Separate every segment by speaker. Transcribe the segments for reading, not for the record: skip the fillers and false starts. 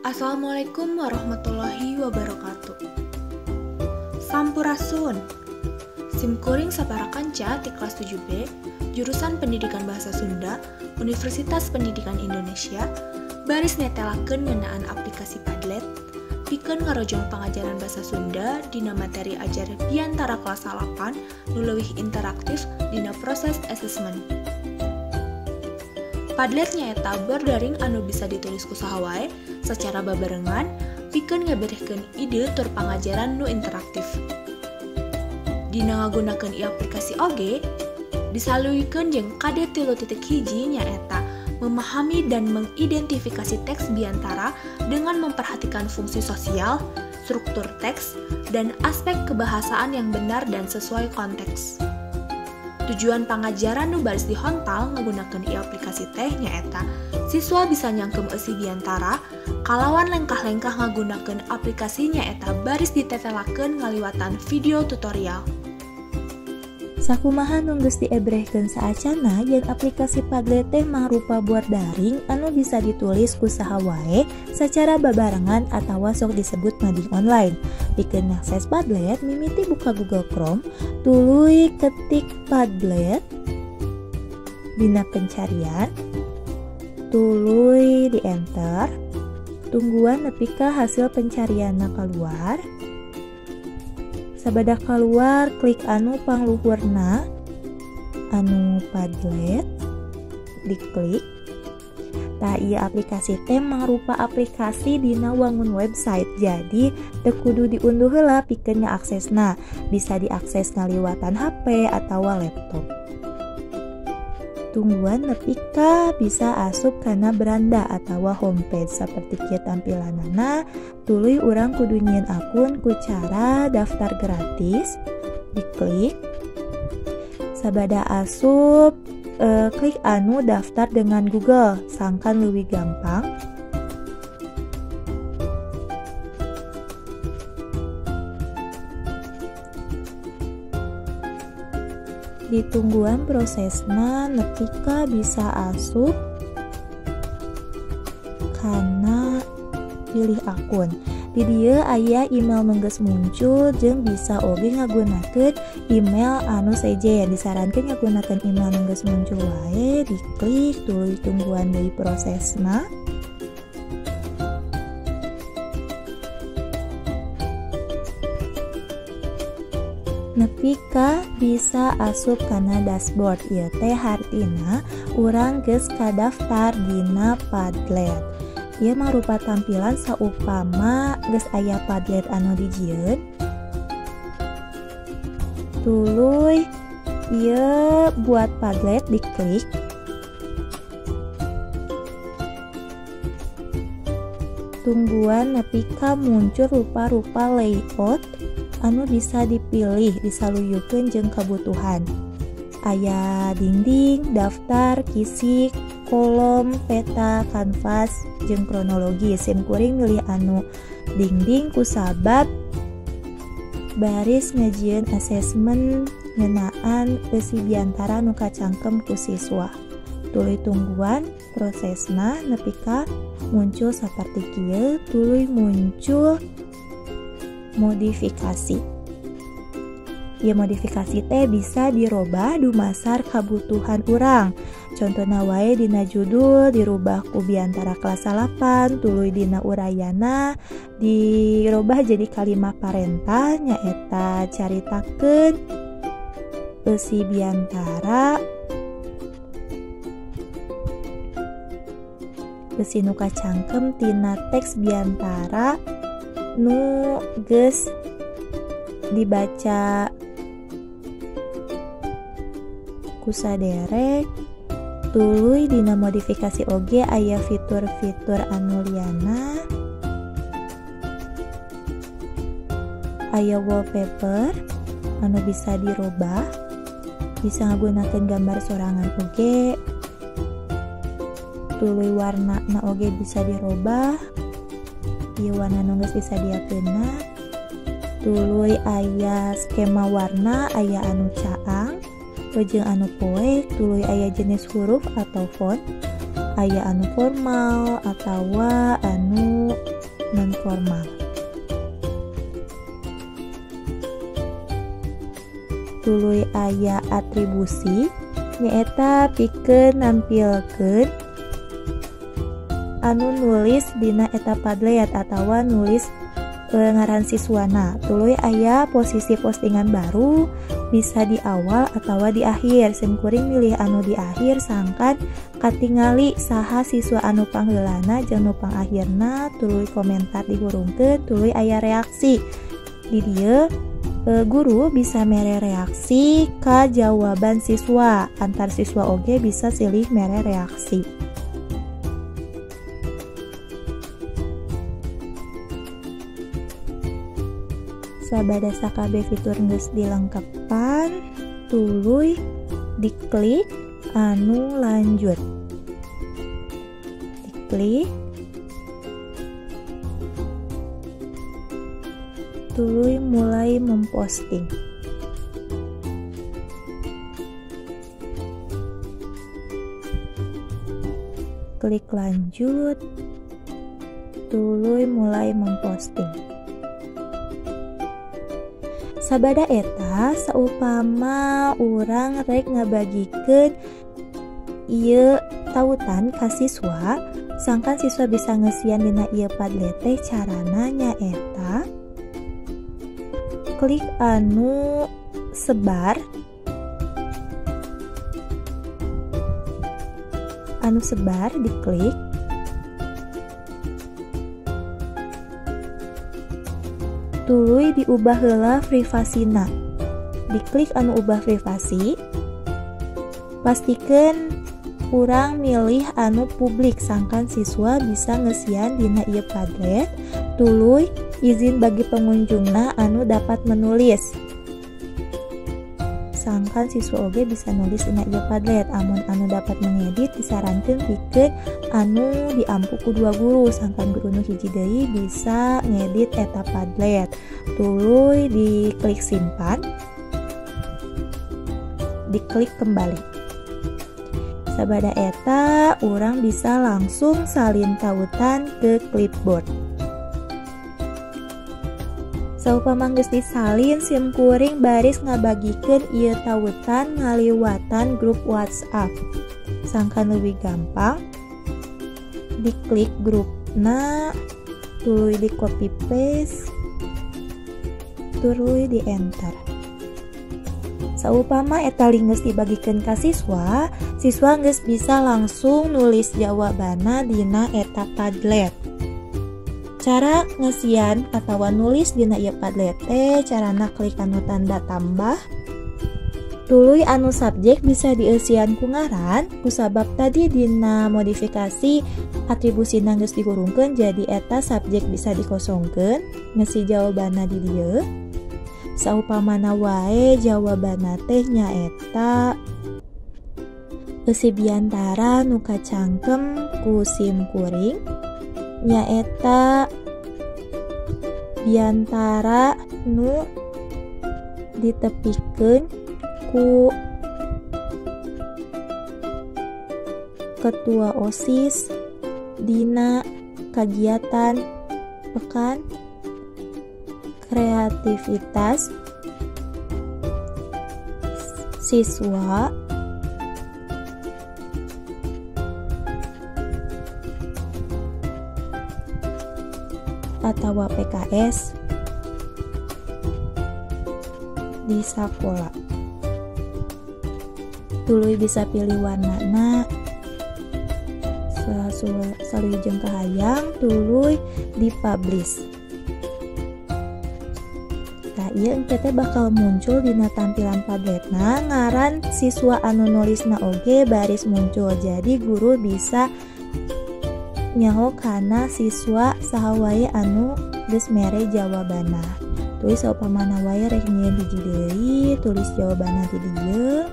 Speaker 1: Assalamualaikum warahmatullahi wabarakatuh. Sampurasun. Simkuring sapara kanca ti kelas 7B, jurusan Pendidikan Bahasa Sunda, Universitas Pendidikan Indonesia, baris netelakeun ngeunaan aplikasi Padlet, pikeun ngarojong pangajaran bahasa Sunda dina materi ajar biantara kelas 8 nu leuwih interaktif dina proses asesmen. Padlet nyaeta bor daring anu bisa ditulis ku saha wae secara babarengan pikeun ngaberehkeun ide tur pangajaran nu interaktif. Dina ngagunakeun ieu aplikasi oge disaluykeun jeung KD 3.1 nyaeta memahami dan mengidentifikasi teks biantara dengan memperhatikan fungsi sosial, struktur teks, dan aspek kebahasaan yang benar dan sesuai konteks. Tujuan pangajaran nu baris dihontal ngagunakeun ieu aplikasi teh nyaeta siswa bisa nyangkem eusi biantara kalawan lengkah-lengkah ngagunakeun aplikasi nyaeta baris ditetelakeun ngaliwatan video tutorial.
Speaker 2: Sakumaha nu geus diebrehkeun saacana yen aplikasi Padlet teh mangrupa bor daring anu bisa ditulis ku saha wae secara babarengan atawa sok disebut mading online. Pikeun ngakses Padlet, mimiti buka Google Chrome, tuluy ketik Padlet dina pencarian, tuluy di enter, tungguan nepi ka hasil pencarianna keluar. Sabada keluar, klik anu pangluhurna, anu Padlet, diklik. Tah ieu aplikasi teh mangrupa aplikasi dina wangun website, jadi teu kudu diunduh heula pikeun ngaaksesna. Bisa diakses ngaliwatan HP atawa laptop. Tungguan nepi ka bisa asup kana beranda atawa homepage saperti kieu tampilanana. Tuluy urang kudu nyieun akun ku cara daftar gratis, diklik. Sabada asup, klik anu daftar dengan Google, sangkan leuwih gampang. Ditungguan prosesna nepi ka bisa asup kana pilih akun. Di dieu aya email nu geus muncul jeung bisa oge ngagunakeun email anu sejen. Disarankeun ngagunakeun email nu geus muncul wae, diklik tuluy tungguan deui prosesna. Nepi ka bisa asup kana dashboard, ieu teh hartina urang geus kadaftar dina Padlet. Ieu mangrupa tampilan saupama geus aya Padlet anu dijieun. Tuluy ieu buat Padlet diklik. Tungguan nepi ka muncul rupa-rupa layout anu bisa dipilih disaluyukeun jeung kabutuhan. Aya dinding, daftar, kisik, kolom, peta, kanvas, jeung kronologi. Sim kuring milih anu dinding kusabab baris ngajieun asesmen ngeunaan eusi biantara nu kacangkem ku siswa. Tuluy tungguan prosesna nepi ka muncul saperti kieu, tuluy muncul modifikasi. Ya, modifikasi teh bisa dirobah dumasar kabutuhan urang. Contohna wae dina judul dirubah ku biantara kelas 8, tuluy dina urayana dirobah jadi kalimat parentah nyaeta caritakeun eusi biantara eusi nu kacangkem tina teks biantara nu geus dibaca ku saderek. Tuluy dina modifikasi oge aya fitur-fitur anu liana, aya wallpaper anu bisa dirubah, bisa ngagunakeun gambar sorangan oge. Tuluy warna na oge bisa dirubah, ieu warna nu geus disadiakeunna. Tuluy aya skema warna, aya anu caang jeung anu poek. Tuluy aya jenis huruf atau font, aya anu formal atawa anu non formal. Tuluy aya atribusi nyaeta pikeun nampilkeun anu nulis dina eta Padlet atawa nulis ngaran siswana. Tuluy aya posisi postingan baru bisa di awal atawa di akhir. Sim kuring milih anu di akhir sangkan katingali saha siswa anu pangheulana jeung nu pangakhirna. Tuluy komentar dihurungkeun, tuluy aya reaksi. Di dieu guru bisa mere reaksi ka jawaban siswa, antar siswa oge bisa silih mere reaksi. Sabada sakabeh fitur geus dilengkepan, tuluy diklik anu lanjut. Diklik, tuluy mulai memposting. Klik lanjut, tuluy mulai memposting. Sabada eta saupama urang rek ngabagikeun ieu tautan ka siswa, sangkan siswa bisa ngeusian dina ieu Padlet teh carana nyaeta klik anu sebar, anu sebar diklik, tuluy diubah heula privasina. Diklik anu ubah privasi, pastikan urang milih anu publik sangkan siswa bisa ngeusian dina ieu Padlet. Tuluy izin bagi pengunjungna anu dapat menulis, sangkan siswa oge bisa nulis dina ieu Padlet. Amun anu dapat mengedit disarankeun pikeun anu diampu ku dua guru, sangkan guru nu hiji deui bisa ngedit eta Padlet. Tuluy diklik simpan, diklik kembali. Sabada eta urang bisa langsung salin tautan ke clipboard. Saupama geus disalin, sim kuring baris ngabagikeun ieu tautan ngaliwatan grup WhatsApp. Sangkan leuwih gampang, diklik grupna, tuluy di copy paste, tuluy di enter. Saupama eta link geus dibagikeun ka siswa, siswa geus bisa langsung nulis jawabanna dina eta Padlet. Cara ngesian atawa nulis dina ieu Padlet teh carana klik anu tanda tambah, tuluy anu subjek bisa dieusian ku ngaran, kusabab tadi dina modifikasi atribusina geus dihurungkeun jadi eta subjek bisa dikosongkeun, ngesi jawabanna di dieu. Saupamana wae jawabanna teh nyaeta eusi biantara nu kacangkem ku sim kuring, nyaeta biantara nu ditepikeun ku ketua OSIS dina kagiatan pekan kreativitas siswa atau PKS di sekolah. Tuluy bisa pilih warnana saluy jeung kahayang, tuluy dipublish. Tah ieu engke teh bakal muncul dina tampilan Padletna, ngaran siswa anu nulisna oge baris muncul, jadi guru bisa nyaho kana siswa saha wae anu geus mere jawabanna. Tuluy saupamana wae rek nyieun hiji deui, tulis jawabanna di dieu.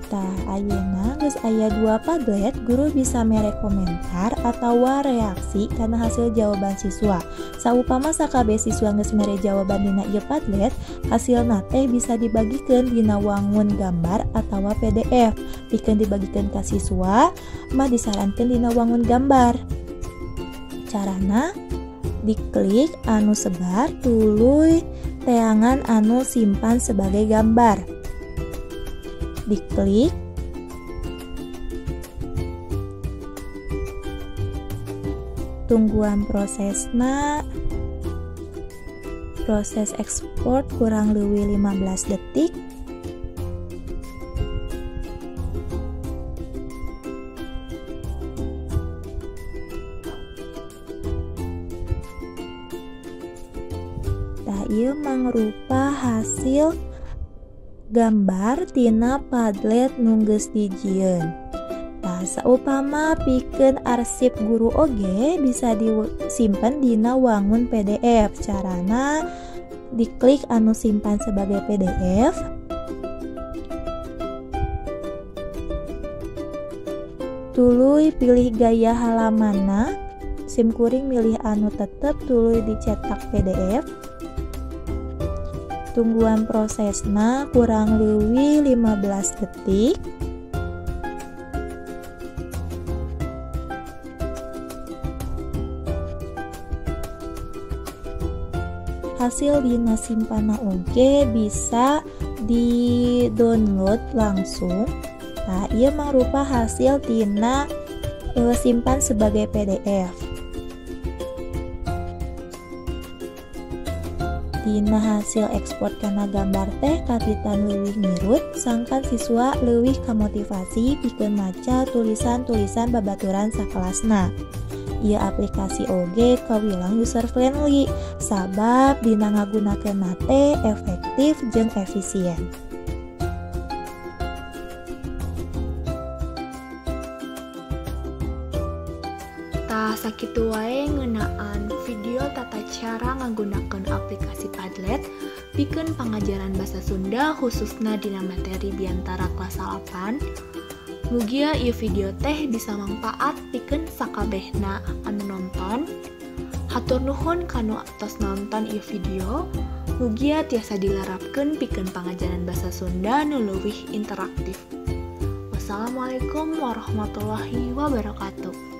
Speaker 2: Tah ayeuna geus aya dua Padlet, guru bisa mere komentar atawa reaksi kana hasil jawaban siswa. Saupama sakabeh siswa geus mere jawaban dina ieu Padlet, hasilna teh bisa dibagikeun dina wangun gambar atawa PDF. Pikeun dibagikeun ka siswa mah disarankeun dina wangun gambar. Carana Diklik anu sebar tuluy teangan anu simpan sebagai gambar. Diklik. Tungguan prosesna, proses ekspor kurang leuwih 15 detik. Tah ieu mangrupa hasil gambar tina Padlet nu geus dijieun. Tah saupama pikeun arsip guru oge bisa disimpen dina wangun PDF. Carana diklik anu simpan sebagai PDF. Tuluy pilih gaya halamanna, sim kuring milih anu tetep tuluy dicetak PDF. Tungguan prosesna kurang leuwih 15 detik. Hasil dina simpana oge bisa di-download langsung. Nah, ieu mangrupa hasil tina simpan sebagai PDF. Dina hasil ekspor kana gambar teh katitan leuwih ngirut, sangkan siswa leuwih kamotivasi pikeun maca tulisan-tulisan babaturan sakelasna. Ieu aplikasi oge kawilang user friendly sabab dina ngagunakeunna teh efektif jeung efisien.
Speaker 1: Tah sakitu wae ngeunaan video tata cara ngagunakeun aplikasi Padlet pikeun pangajaran basa Sunda khususna dina materi biantara kelas 8. Mugia ieu video teh bisa mangpaat pikeun sakabehna anu nonton. Hatur nuhun kanu atos nonton ieu video. Mugia tiasa dilarapkeun pikeun pangajaran basa Sunda nu leuwih interaktif. Wassalamualaikum warahmatullahi wabarakatuh.